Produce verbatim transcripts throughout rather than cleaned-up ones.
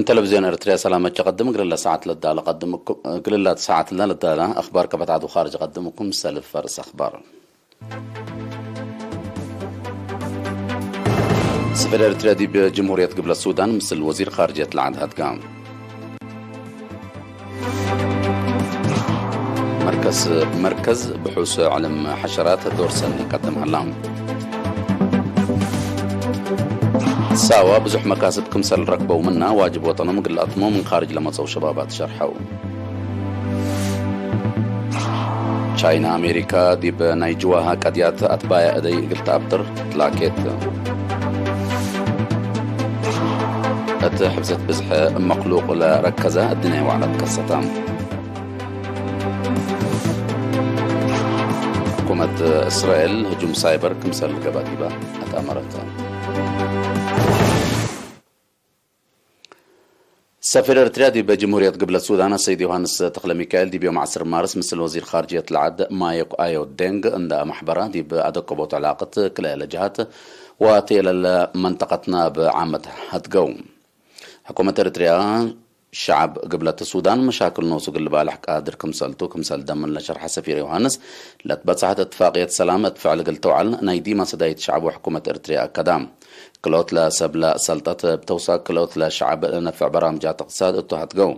ተለቪዝዮን ኤረትርያ ሰላመ ጀቀድም እግልለ ሰዓት ለዳለ ቀድምኩም፣ እግልለ ሰዓት ለዳለ አኽባር ከበታት ወኻርጅ ቀድምኩም ሰልፍ ፈርስ አኽባር። ሰፊር ኤረትርያ ዲብ ጅምሁርየት ግብለት ሱዳን ምስል ወዚር ኻርጅየት ለዐድ ሀድጋ። መርከዝ፣ መርከዝ ብሑስ ዕልም ሐሸራት ዶር ሰኒ ቀድም ሀላ። ሳዋ ብዙሕ መካስብ ክምሰል ረክበው ምና፣ ዋጅብ ወጠኖም እግል ለአትመው ምን ካርጅ ለመጸው ሸባባት ሸርሐው። ቻይና፣ አሜሪካ ዲብ ናይ ጅዋሃ ቀድያት አትባያ እደይ እግል ተአብጥር ትላኬት። እት ሕብዘት ብዝሐ መክሉቅ ለረከዘ እድንያይ ዋዕላት ከሰተ። ሕኩመት እስራኤል ህጁም ሳይበር ክምሰል ልገብአ ዲበ አትአመረት። ሰፊር ኤረትርያ ዲብ ጅምሁርየት ግብለት ሱዳን አሰይድ ዮሃንስ ተክለሚካኤል ዲብ ዮም ዐስር ማርስ ምስል ወዚር ኻርጅየት ለዐድ ማየክ አዮ ዴንግ እንደ አመሕበራ፣ ዲብ አደቀቦት ዕላቀት ክልኤ ለጀሃት ወአቴ ለለ መንጠቀትና እብ ዓመት ሀድገው። ሕኩመት ኤረትርያ ሸዐብ ግብለት ሱዳን መሻክል ኖሱ እግል ልባልሕ ቃድር ክምሰልቱ፣ ክምሰል ደምን ለሸርሐ ሰፊር ዮሃንስ፣ ለትበጽሐት እትፋቅየት ሰላም እት ፍዕል እግል ተውዐል ናይ ዲማ ሰዳይት ሸዐብ ወሕኩመት ኤረትርያ አከዳ። ክልኦት ለሰብለ ሰልጠት እብ ተውሳክ ክልኦት ለሸዐብ ለነፍዕ በራምጃት እቅትሳድ እቱ ሀድገው።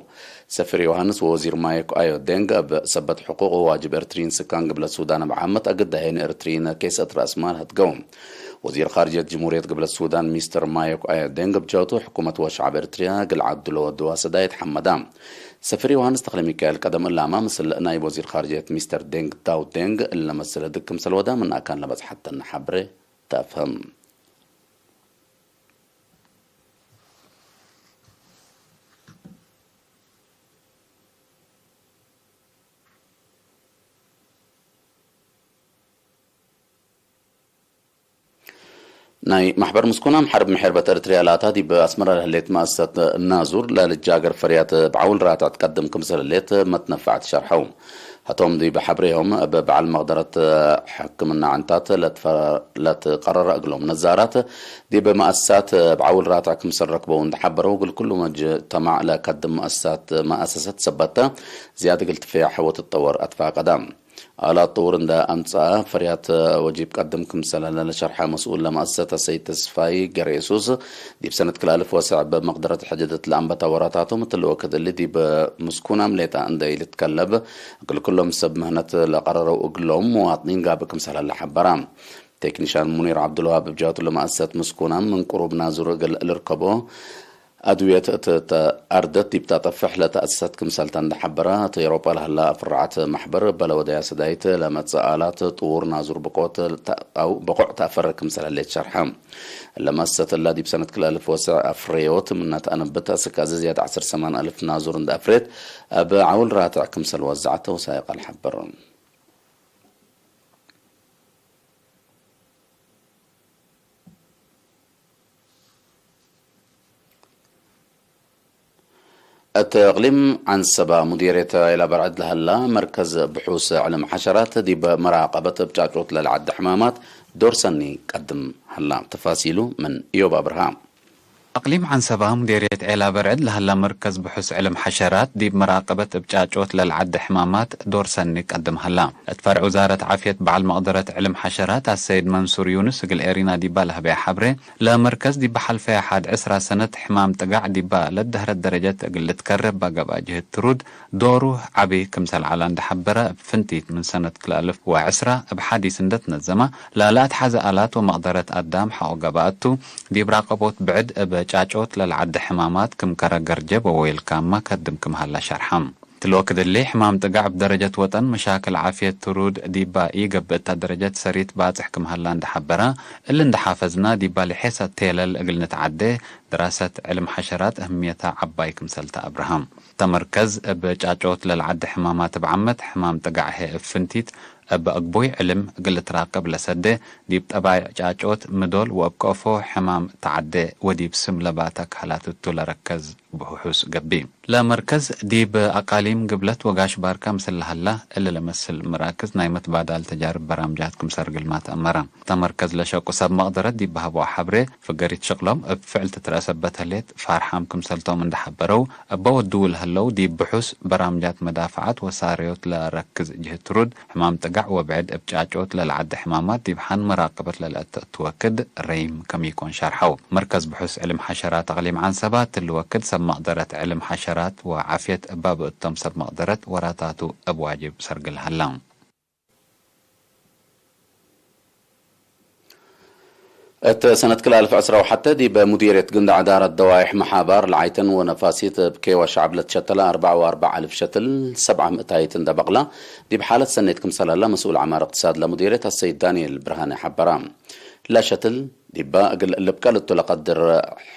ሰፊር ዮሃንስ ወወዚር ማየክ አዮ ዴንግ እብ ሰበት ሕቁቅ ወዋጅብ ኤርትርይን ስካን ግብለት ሱዳን እብ ዓመት አግዳሄን ኤርትርይን ኬስ እት ረአስማል ሀድገው። ወዚር ኻርጅየት ጅምሁርየት ግብለት ሱዳን ሚስተር ማየክ አዮ ዴንግ እብ ጃቱ ሕኩመት ወሸዐብ ኤርትርያ እግል ዐዱ ለወድዋ ሰዳይት ሐመዳ። ሰፊር ዮሃንስ ተክለሚካኤል ቀደም እላመ ምስል ናይብ ወዚር ኻርጅየት ሚስተር ዴንግ ዳው ዴንግ እለ መስል ህድግ ክምሰል ወዳ ምን አካን ለበጽሐተነ ሐብሬ ተአፍህም። ናይ ማሕበር ምስኩናም ሐርብ ምሕርበት ኤረትርያ ላታ ዲብ አስመረ ለህሌት መአሰሰት ናዙር ለልጃገር ፈርያት እብ ዐውል ራትዕ ትቀድም ክምሰል ህሌት መትነፈዐት ሸርሐው። ህቶም ዲብ ሐብሬሆም እብ በዐል መቅደረት ሕክምና ዕንታት ለትፈ-፣ ለትቀረረ እግሎም ነዛራት ዲብ መአሰሳት እብ ዐውል ራትዕ ክምሰል ረክበው እንዴ ሐበረው፣ እግል ኩሉ መጅተማዕ ለከድም መአሰሳት፣ መአሰሰት ሰበት ተ ዝያድ እግል ትፈያሕ ወትጠወር አትፋቀዳ። አላት ጥውር እንደ አምጽአ ፈርያት ወጂብ ቀድም ክምሰል ህለ ለሸርሐ መስኡል ለመአሰሰት አሰይድ ተስፋይ ገሬሱስ፣ ዲብ ሰነት ክልአልፍ ወሰዕ እብ መቅደረት ሕድደት ለአንበታ ወራታቶም፣ እትሊ ወክድ እሊ ዲብ ምስኩናም ሌጣ እንደ ኢልትከለብ፣ እግል ክሎም ሰብ ምህነት ለቀረረው እግሎም መዋጥኒን ጋብእ ክምሰል ህለ ሐበራ። ቴክኒሻን ሙኒር ዐብዱልወሃብ እብ ጃቱ ለመአሰሰት ምስኩናም ምን ቅሩብ ናዙር እግል ልርከቦ፣ አድውየት እት አርደት ዲብ ታጠፍሕ ለተአሰሰት ክምሰልተ እንዴ ሐበረ፣ እት ኤውሮጳ ለሀላ ፍርዓት መሕበር እበ ለወደያ ሰዳይት ለመጽእ አላት ጥዉር ናዙር ብቆት ተ-፣ አው ብቆዕ ተአፈርህ ክምሰል ህሌት ሸርሐ። እለ መአሰሰት እላ ዲብ ሰነት ክልኤ አልፍ ወሰዕ አፍረዮት ምነ ተአንብት፣ አስክ አዜ ዝያድ ዐስር ሰማን አልፍ ናዙር እንዴ አፍሬት እብ ዐውል ራትዕ ክምሰል ወዘዐት ወሳይቅ ለሐብር። እት እቅሊም ዐንሰበ ሙዲርየት ዔላ በርዕድ ለሀላ መርከዝ ብሑስ ዕልም ሐሸራት፣ ዲብ መራቀበት እብ ጫጩት ለለዐደ ሕማማት ዶር ሰኒ ቀድም ሀላ። ተፋሲሉ ምን እዮብ አብርሃ። እቅሊም ዐንሰበ ሙዲርየት ዔላ በርዕድ ለሀላ መርከዝ ብሑስ ዕልም ሐሸራት፣ ዲብ መራቀበት እብ ጫጩት ለለዐደ ሕማማት ዶር ሰኒ ቀድም ሀላ። እት ፈርዕ ውዛረት ዓፍየት በዐል መቅደረት ዕልም ሐሸራት አሰይድ መንሱር ዩንስ እግል ኤሪና ዲባ ለሀበየ ሐብሬ፣ ለመርከዝ ዲብ ሐልፈየ ሐድ ዕስራ ሰነት ሕማም ጥጋዕ ዲባ ለደህረት ደረጀት እግል ልትከረብ ባገብአ ጅህት ትሩድ ዶሩ ዐቢ ክምሰል ዐለ እንዴ ሐበረ፣ እብ ፍንቲት ምን ሰነት ክልኤ አልፍ ወዕስራ እብ ሐዲስ እንዴ ትነዘመ፣ ላለአትሐዘ አላት ወመቅደረት አዳም ሐቆ ገብአቱ፣ ዲብ ራቀቦት ብዕድ እብ ጫጮት ለለዐደ ሕማማት ክም ከረ ገርጀ በወይልካማ ከድም ክም ሀላ ሸርሐ። እትሊ ወክድ እሊ፣ ሕማም ጥጋዕ እብ ደረጀት ወጠን መሻክል ዓፍየት ትሩድ ዲባ ኢገብእ እተ ደረጀት ሰሪት ባጽሕ ክም ሀላ እንዴ ሐበረ፣ እሊ እንዴ ሓፈዝና ዲባ ልሔሰ ቴለል እግል ንትዓዴ፣ ድራሰት ዕልም ሐሸራት እህምየታ ዐባይ ክምሰል ተ አብርሃም። እተ መርከዝ እብ ጫጮት ለለዐደ ሕማማት እብ ዓመት፣ ሕማም ጥጋዕ ህይ እብ ፍንቲት እብ አግቡይ ዕልም እግል ልትራቀብ ለሰዴ፣ ዲብ ጠባይዕ ጫጮት ምዶል ወእብ ቀፎ ሕማም ተዓዴ ወዲብ ስም ለባተ አክሃላት እቱ ለረከዝ ብሑስ ገብእ። ለመርከዝ ዲብ አቃሊም ግብለት ወጋሽ ባርካ ምስል ለሀላ፣ እሊ ለመስል መራክዝ ናይ መትባዳል ተጃርብ በራምጃት ክምሰል እግልማ ተአመረ። እተ መርከዝ ለሸቁ ሰብ መቅደረት ዲብ በሀበኦ ሐብሬ፣ ፍገሪት ሽቅሎም እብ ፍዕል ትትረአ ሰበት ህሌት ፋርሓም ክምሰልቶም እንደ ሐበረው፣ እበ ወድዉ ለህለው ዲብ ብሑስ በራምጃት መዳፈዓት ወሳርዮት ለረክዝ ጅህት ሩድ፣ ሕማም ጥጋዕ ወብዕድ እብ ጫጮት ለለዐደ ሕማማት ዲብ ሐን መራቀበት ለለአተአቱ ወክድ ረይም ከም ኢኮን ሸርሐው። መርከዝ ብሑስ ዕልም ሐሸራት አቅሊም ዐንሰባ፣ እትሊ ወክድ ሰብ መቅደረት ዕልም ሐሸራት ወዓፍየት እባ ብእቶም ሰብ መቅደረት ወራታቱ እብ ዋጅብ ሰርግል ሀላ። እት ሰነት ክል አልፍ ዕስራ ወሐተ ዲብ ሙዲርየት ግንዳዕ እዳረት ደዋይሕ መሓባር ለዓይተን ወነፋሲት እብ ኬዋ ሸዕብ ለትሸተለ አርበዕ ወአርበዕ አልፍ ሸትል ሰብዓ ምእታይት እንደ በቅላ፣ ዲብ ሓለት ሰኔት ክምሰል ሀላ መስኡል ዐማር እቅትሳድ ለሙዲርየት አሰይድ ዳንኤል ብርሃነ ሐበራ። ለሸትል ዲበ እግል ልብቀል እቱ ለቀድር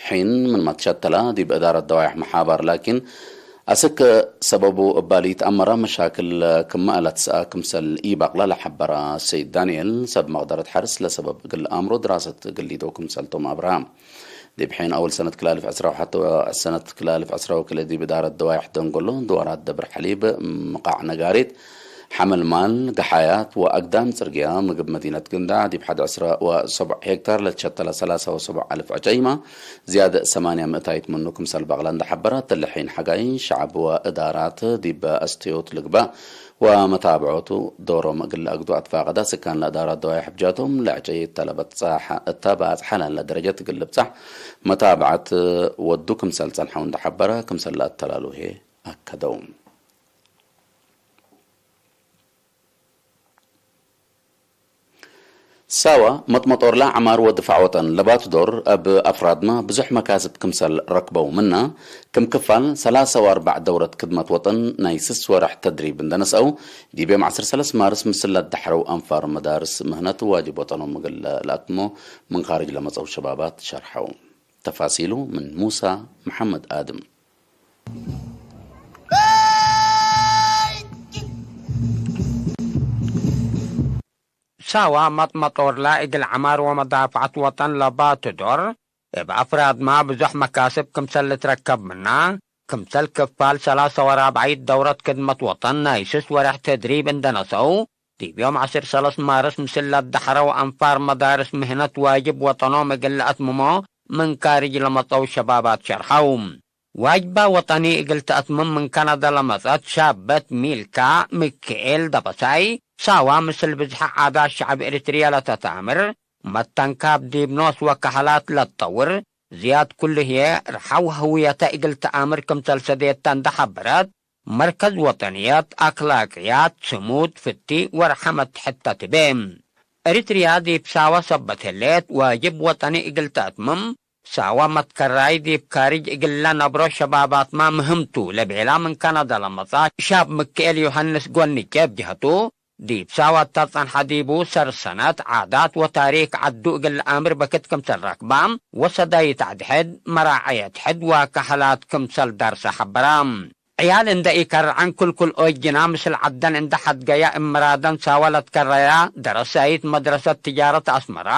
ሒን ምንመ ትሸተለ፣ ዲብ እዳረት ደዋይሕ መሓባር ላኪን፣ አስክ ሰበቡ እባሊ ኢተአመረ መሻክል ክመ ለትሰአ ክምሰል ኢበቅለ ለሐበረ ሰይድ ዳንኤል፣ ሰብ መቅደረት ሐርስ ለሰበብ እግል አምሮ ድራሰት እግል ሊደው ክምሰልቶም አብርሀ። ዲብ ሒን አውል ሰነት ክል አልፍ ዕስራ ወሐተ ወሰነት ክል አልፍ ዕስራ ወክልኤ ዲብ እዳረት ደዋይሕ ደንጎሎ፣ ድዋራት ደብር ሐሊብ፣ ምቃዕ ነጋሪት፣ ሐመልማል፣ ገሓያት ወአግዳም ጽርግያ ምግብ መዲነት ግንዳዕ ዲብ ሐድ ዕስራ ወሰቡዕ ሄክታር ለትሸተለ ሰላሳ ወሰቡዕ አልፍ ዕጨይማ፣ ዝያድ ሰማንያ ምእታይት ምኑ ክምሰል በቅለ እንደ ሐበረ፣ እትሊ ሒን ሐጋይ ሸዐብ ወእዳራት ዲብ አስተዮት ልግበእ ወመታብዖቱ ዶሮም እግል ለአግዱ አትፋቀደ። ስካን ለእዳራት ደዋይሕ ብጃቶም ለዕጨይ እተ ለበጽሐ፣ እተ በአጽሐ ላለ ደረጀት እግል ልብጸሕ መታብዐት ወዱ ክምሰል ጸንሐው እንደ ሐበረ፣ ክምሰል ለአተላሉ ህዬ አከደው። ሳዋ መጥመጦርላ ዐማር ወድፋዕ ወጠን ለባቱ ዶር፣ እብ አፍራድመ ብዙሕ መካስብ ክምሰል ረክበው ምነ፣ ክም ክፋል ሰላሳ ወአርበዕ ደውረት ክድመት ወጠን ናይ ስስ ወረሕ ተድሪብ እንደ ነስአው፣ ዲብ ዮም ዐስር ሰለስ ማርስ ምስል ለደሐረው አንፋር መዳርስ ምህነት ዋጅብ ወጠኖም እግል ለአትሞ ምን ካርጅ ለመጸው ሸባባት ሸርሐው። ተፋሲሉ ምን ሙሳ መሐመድ አድም። ሳዋ መጥመጦርላ እግል ዐማር ወመዳፍዐት ወጠን ለባቱ ዶር፣ እብ አፍራድማ ብዙሕ መካስብ ክምሰል ልትረከብ ምና፣ ክምሰል ክፋል ሰላሳ ወራብዓይት ደውረት ክድመት ወጠን ናይ ስስ ወሬሕ ተድሪብ እንደ ነሰው፣ ዲብ ዮም ዐስር ሰለስ ማርስ ምስል ለደሐረው አንፋር መዳርስ ምህነት ዋጅብ ወጠኖም እግል ለአትምሞ ምን ካርጅ ለመጸው ሸባባት ሸርሐው። ዋጅባ ወጠኒ እግል ተአትምም ምን ካናዳ ለመጸት ሻበት ሚልካ ምክኤል ደበሳይ፣ ሳዋ ምስል ብዝሐ ዓዳት ሸዐብ ኤሪትርየ ለተታምር፣ መተንካብ ዲብ ኖስ ወከሐላት ለትጠውር፣ ዝያድ ኩሉ ህዬ ርሐው ህውየተ እግል ተአምር ክምሰል ሰዴተ እንደ ሐበረት፣ መርከዝ ወጠንየት አክላቅያት፣ ስሙድ፣ ፍቲ ወረሐመት ሕተ ትቤ። ኤሪትርያ ዲብ ሳዋ ሰበት ህሌት ዋጅብ ወጠኒ እግል ተአትምም፣ ሳዋ መትከራይ ዲብ ካርጅ እግል ለነብሮ ሸባባትመ ምህም ቱ ለቤላ ምን ካናዳ ለመጽአ ሻብ ምክኤል ዮሐንስ ጎንቼ እብ ጀህቱ፣ ዲብ ሳዋ እተ ጸንሐ ዲቡ ሰር ሰነት፣ ዓዳት ወታሪክ ዐዱ እግል ለአምር በክት ክምሰል ረክበ፣ ወሰዳይት አድሕድ፣ መራዐየት ሕድ ወከሐላት ክምሰል ዳርሰ ሐበረ። ዕያል እንደ ኢከርዐን ክልኩል ኦጅና ምስል ዐደን እንደ ሐድገያ እብ ምራደን ሳዋ ለትከረያ ደረሳይት መድረሰት ትጃረት አስመረ፣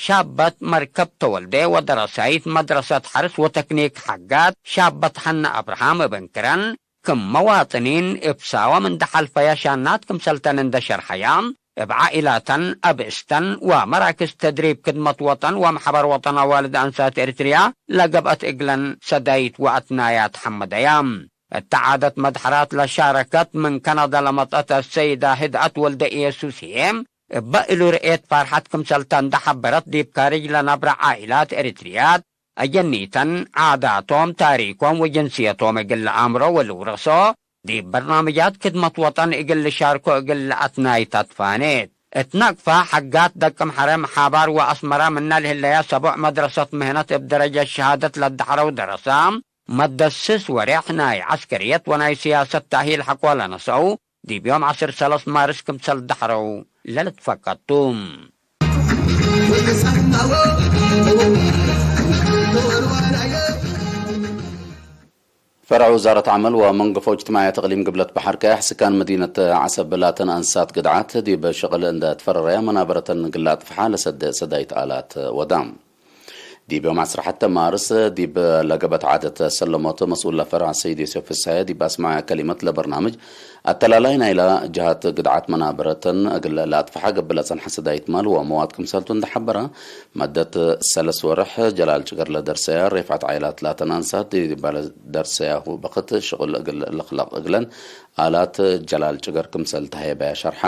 ሻበት መርከብ ተወልዴ ወደረሳይት መድረሰት ሐርስ ወተክኒክ ሐጋት ሻበት ሐና አብርሃም እብ እንክረን፣ ክም መዋጥኒን እብ ሳወም እንደ ሐልፈያ ሻናት ክምሰልተን እንደ ሸርሐያ፣ እብ ዓኢላተን፣ አብእስተን ወመራክዝ ተድሪብ ክድመት ወጠን ወመሕበር ወጠን አዋልድ አንሳት ኤሪትርያ ለገብአት እግለን ሰዳይት ወአትናያት ሐመደያ። እተ ዓደት መድሐራት ለሻረከት ምን ከናዳ ለመጽአት አሰይዳ ህድአት ወልደ ኢየሱስ ህዬ፣ እበ እሉ ርኤት ፋርሐት ክምሰልተ እንደ ሐበረት፣ ዲብ ካርጅ ለነብረ ዓኢላት ኤሪትርያት፣ አጀኒተን፣ ዓዳቶም፣ ታሪኮም ወጅንስየቶም እግል ለአምሮ ወልውረሶ፣ ዲብ በርናምጃት ክድመት ወጠን እግል ልሻርኮ እግል ለአትናይ ተትፋኔት። እት ነቅፋ፣ ሐጋት ደቅምሐረ፣ መሓባር ወአስመረ ምነ ለህለያ ሰቦዕ መድረሰት ምህነት እብ ደረጀት ሸሃደት ለደሐረው ደረሰ፣ መደስስ ወሬሕ ናይ ዐስከርየት ወናይ ስያሰት ተእሂል ሐቆ ለነሰአው፣ ዲብ ዮም ዐስር ሰለስ ማርስ ክምሰል ደሐረው ለልትፈቀድ ቱ። ፈረዕ ውዛረት ዐመል ወመንገፎ እጅትማዕያት እቅሊም ግብለት በሐር ቀያሕ፣ ስካን መዲነት ዐሰብ ላተን አንሳት ግድዓት ዲብ ሽቅል እንደ ትፈረረያ መናበረተን እግል ለአጥፍሓ ለሰደ ሰዳይት አላት ወዳ። ዲብ ዮም ዐስር ሐተ ማርስ ዲብ ለገበት ዓደት ሰለሞት መስኡል ለፈርዕ ሰይድ ዮሴፍ ፍስሐየ ዲብ አስመዐ ከሊመት ለበርናምጅ አተላላይ ናይላ ጀሃት ግድዓት መናበረተን እግል ለአጥፍሐ ገብእ ለጸንሐ ሰዳይት ማል ወመዋት ክምሰልቱ እንደ ሐበረ፣ መደት ሰለስ ወርሕ ጀላል ጭገር ለደርሰያ ሬፍዐት ዓይላት ላተን አንሳት ዲብ ለደርሰያሁ በክት ሽቁል እግል ልክለቅ እግለን አላት ጀላል ጭገር ክምሰል ተሀየበያ ሸርሐ።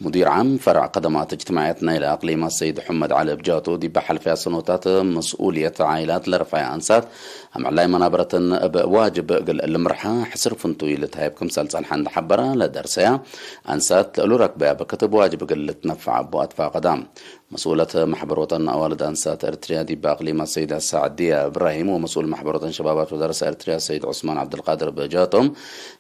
ሙዲር ዓም ፈርዕ ከደማት እጅትማዕየት ናይለ አቅሊም አሰይድ ሑመድ ዐሊ እብ ጃቱ፣ ዲብ ሐልፈያ ሰኖታት መስኡልየት ዓኢላት ለረፍዐያ አንሳት አምዕላይ መናበረተን እብ ዋጅብ እግል ልምርሐ ሕስር ፍንቱይ ልትሀየብ ክምሰል ጸንሐ እንደ ሐበረ፣ ለደርሰያ አንሳት ለእሉ ረክበያ በክት እብ ዋጅብ እግል ልትነፈዕ እቡ አትፋቀዳ። መስኡለት መሕበር ወጠን አዋልድ አንሳት ኤርትርያ ዲብ አቅሊም አሰይድ አሳዕድያ እብራሂም ወመስኡል መሕበር ወጠን ሸባባት መዳርስ ኤርትርያ ሰይድ ዑስማን ዐብደልቃድር በጃቶም፣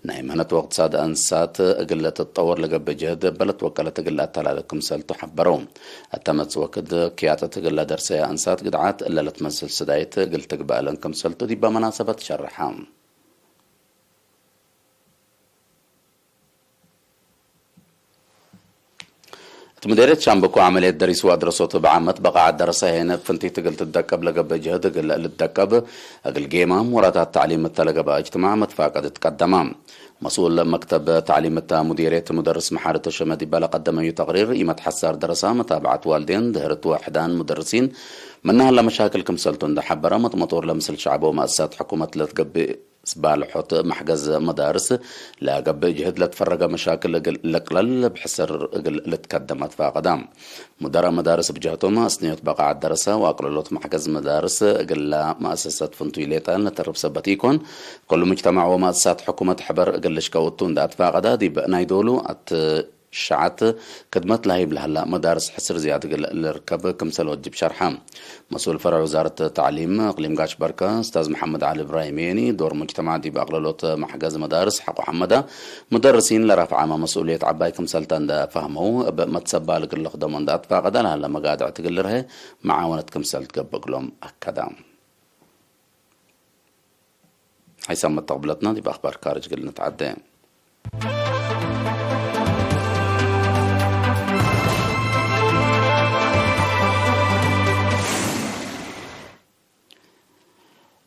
ናይ ምህነት ወእቅትሳድ አንሳት እግል ለትጠወር ለገብእ ጅህድ እበ ለትወቀለት እግል ለአተላለ ክምሰልቱ ሐበረው። እተ መጽእ ወክድ ክያጠት እግል ለደርሰያ አንሳት ግድዓት እለ ለትመስል ስዳይት እግል ትግበእ ለን ክምሰልቱ ዲበ መናሰበት ሸርሐ። እት ምዴርየት ሻምበኮ ዐመልየት ደሪስ ወአድረሶት እብ ዓመት በቃዐት ደረሰ ሄነ እብ ፍንቲት እግል ትደቀብ ለገብእ ጅህድ እግል ልትደቀብ፣ እግል ጌማም ወራታት ተዕሊም እተ ለገብአ እጅትማዕ መትፋቀድ ትቀደመ። መስኡል መክተብ ተዕሊም እተ ሙዲርየት ሙደርስ መሓሪ ተሸመ ዲበ ለቀደመዩ ተቅሪር፣ ኢመት ሐሳር ደረሰ፣ መታብዐት ዋልዴን፣ ድህርት ወሕዳን ሙደርሲን፣ ምነ ሀለ መሻክል ክምሰልቱ እንደ ሐበረ፣ መጥመጦር ለምስል ሸዕብ ወመአሰሳት ሕኩመት ለትገብእ ባልሖት መሕገዝ መዳርስ ለገብእ ጅህድ ለትፈረገ መሻክል እግል ልቅለል ብሕስር እግል ልትከደም አትፋቀዳ። ሙደረ መዳርስ ብጀህቶም፣ አስንዮት በቃዐት ደረሰ ወአቅልሎት መሕገዝ መዳርስ እግለ መአሰሰት ፍንቱይ ሌጠ ለተርፍ ሰበት ኢኮን፣ ክሉ ሙጅተማዕ ወመአሰሳት ሕኩመት ሕበር እግል ልሽቀው እቱ እንደ አትፋቀዳ፣ ዲብ ናይ ዶሉ አት ሸዐት ክድመት ለሀይብ ለሀላ መዳርስ ሕስር ዝያድ እግል ልርከብ ክምሰል ወጅብ ሸርሐ። መስኡል ፈርዕ ውዛረት ተዕሊም እቅሊም ጋሽ በርከ፣ ኡስታዝ መሐመድ ዐሊ እብራሂም የኒ፣ ዶር ሙጅተማዕ ዲብ አቅለሎት መሕገዝ መዳርስ ሐቆ ሐመዳ፣ ሙደርሲን ለረፍዓመ መስኡልየት ዐባይ ክምሰልተ እንደ ፈህመው፣ እብ መትሰባል እግል ልክደሞ እንደ አትፋቀደ ለሀለ መጋድዕት እግል ልርሀ መዓወነት ክምሰል ትገብእ እግሎም አከደ። ሐይሳም መተቅብለትና ዲብ አክባር ካርጅ እግል ንትዐደ።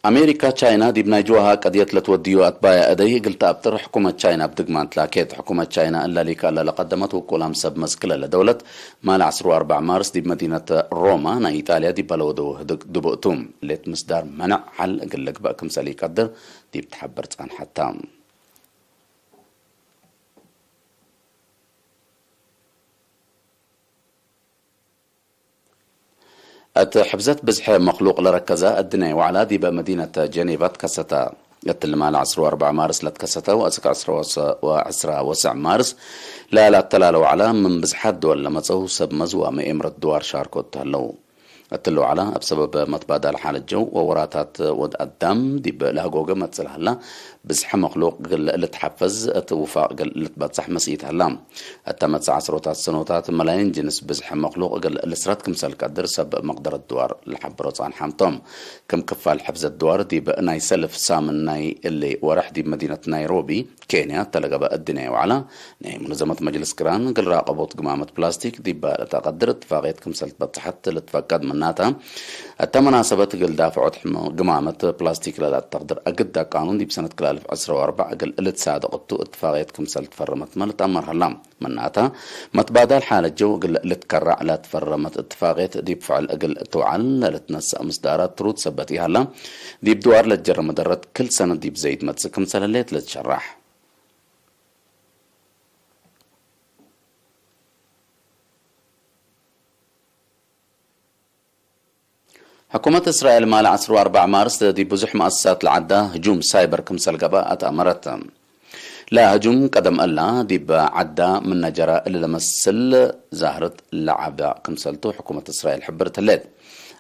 አሜሪካ፣ ቻይና ዲብ ናይ ጅወሃ ቀድየት ለትወድዩ አትባያ እደይ እግል ተአብጥር ሕኩመት ቻይና እብ ድግማን ትላኬት። ሕኩመት ቻይና እለ ሊካለ ለቀደመት ውቁላም ሰብ መዝክለ ለደውለት፣ ማል ዐስር ወአርበዕ ማርስ ዲብ መዲነት ሮማ ናይ ኢጣልያ ዲበ ለወደው ህድግ ድቡእ ቱ። ሌት ምስዳር መነዕ ሐል እግል ልግበእ ክምሰል ኢቀድር ዲብ ተሐብር ጸንሐት ተ። እት ሕፍዘት ብዝሐ መክሉቅ ለረከዘ እድናይ ወዕላ ዲበ መዲነት ጀኔቫ ትከሰተ። እትሊ ማል ዐስር ወአርበዕ ማርስ ለትከሰተው አስክ ዐስር ወሰ-፣ ወዐስራ ወሰዕ ማርስ ለለአተላለ ወዕላ ምን ብዝሓት ድወል ለመጸው ሰብ መዝዋ መኤምረት ድዋር ሻርኮት ተህለው። እትሊ ወዕላ እብ ሰበብ መትባዳል ሓለት ጀው ወወራታት ወድ አዳም ዲብ ለሀጎገ መጽእ ለሀላ ብዝሐ መክሉቅ እግል ልትሐፈዝ እት ውፋቅ እግል ልትበጽሕ መስኢት ሀላ። እተ መጽእ ዐስሮታት ሰኖታት መላይን ጅንስ ብዝሐ መክሉቅ እግል ልስረት ክምሰል ቀድር ሰብ መቅደረት ድዋር ለሐብሮ ጻንሓም ቶም። ክም ክፋል ሕፍዘት ድዋር ዲብ ናይ ሰልፍ ሳምን ናይ እሊ ወርሕ ዲብ መዲነት ናይሮቢ ኬንያ እተ ለገብአ እድንያይ ወዕላ፣ ናይ ሙነዘመት መጅልስ ቅራን እግል ራቀቦት ግማመት ፕላስቲክ ዲበ ለተቀድር እትፋቅየት ክምሰል ትበጽሐት ልትፈቀድ ምናተ፣ እተ መናሰበት እግል ዳፍዖት ሕመ ግማመት ፕላስቲክ ለለአተቅድር አግደ ቃኑን ዲብ ሰነት ክል አልፍ ዐስራ ወአርበዕ እግል ልትሳድቅ እቱ እትፋቅየት ክምሰል ትፈረመትመ ልትአመር ሀላ። ምናተ፣ መትባዳል ሓለት ጀው እግል ልትከረዕ ለትፈረመት እትፋቅየት ዲብ ፍዕል እግል ትውዐል ለልትነሰእ ምስዳራት ትሩድ ሰበት ኢሀላ፣ ዲብ ድዋር ለትጀረ መደረት ክል ሰነት ዲብ ዘይድ መጽእ ክምሰል ህሌት ልትሸራሕ። ሕኩመት እስራኤል ማል ዐስር ወአርበዕ ማርስ ዲብ ብዙሕ መአሰሳት ለዐዳ ህጁም ሳይበር ክምሰል ገብአ አትአመረት። ለህጁም ቀደም እላ ዲብ ዐዳ ምነ ጀረ እሊ ለመስል ዛህርት ለዐበ ክምሰልቱ ሕኩመት እስራኤል ሕብርት ህሌት።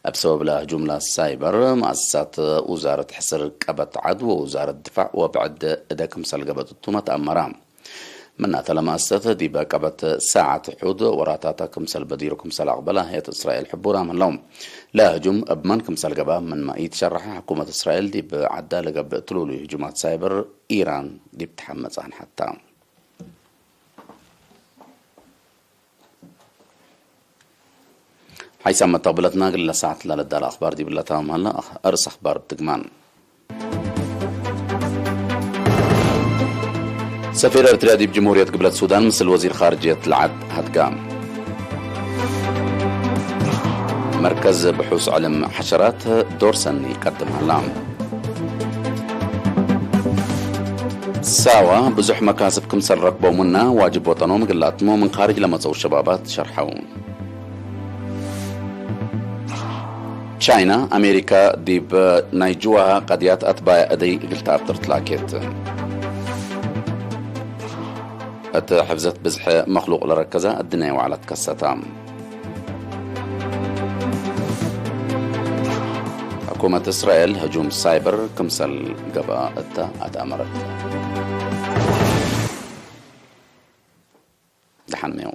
እብ ሰበብ ለህጁም ለሳይበር መአሰሳት ውዛረት ሕስር ቀበት ዐድ ወውዛረት ድፋዕ ወብዕድ እደ ክምሰል ገብአት እቱመ ተአመራ። ምናተ ለመአሰሰት ዲበ ቀበት ሳዐት ሑድ ወራታተ ክምሰል በዲሩ ክምሰል አቅበለ ሀየት እስራኤል ሕቡራም ህለው። ለህጁም እብ መን ክምሰል ገብአ ምንመ ኢትሸረሐ፣ ሕኩመት እስራኤል ዲብ ዐዳ ለገብእ ትሉሉይ ህጁማት ሳይበር ኢራን ዲብ ተሐመ ጸንሐት ተ። ሓይሳም መተቅብለትና እግለ ሳዕት ለለዳለ አኽባር ዲብለ ተማም ሀለ። አርስ አኽባር እብ ትግማን። ሰፊር ኤርትርያ ዲብ ጅምሁርየት ግብለት ሱዳን ምስል ወዚር ኻርጅየት ለዐድ ሀድጋ። መርከዝ ብሑስ ዕልም ሐሸራት ዶር ሰኒ ቀድም ሀላ። ሳዋ ብዙሕ መካስብ ክምሰል ረክቦ ምነ ዋጅብ ወጠኖም እግል ለአትሞ ምን ካርጅ ለመጸው ሸባባት ሸርሐው። ቻይና፣ አሜሪካ ዲብ ናይ ጅዋሃ ቀድያት አትባየ እደይ እግል ተአትር ትላኬት። እት ሕፍዘት ብዝሐ መክሉቅ ለረከዘ እድንያይ ወዕለት ከሰተ። ሕኩመት እስራኤል ህጁም ሳይበር ክምሰል ገብአ እተ አትአመረት። ደሐንሜው።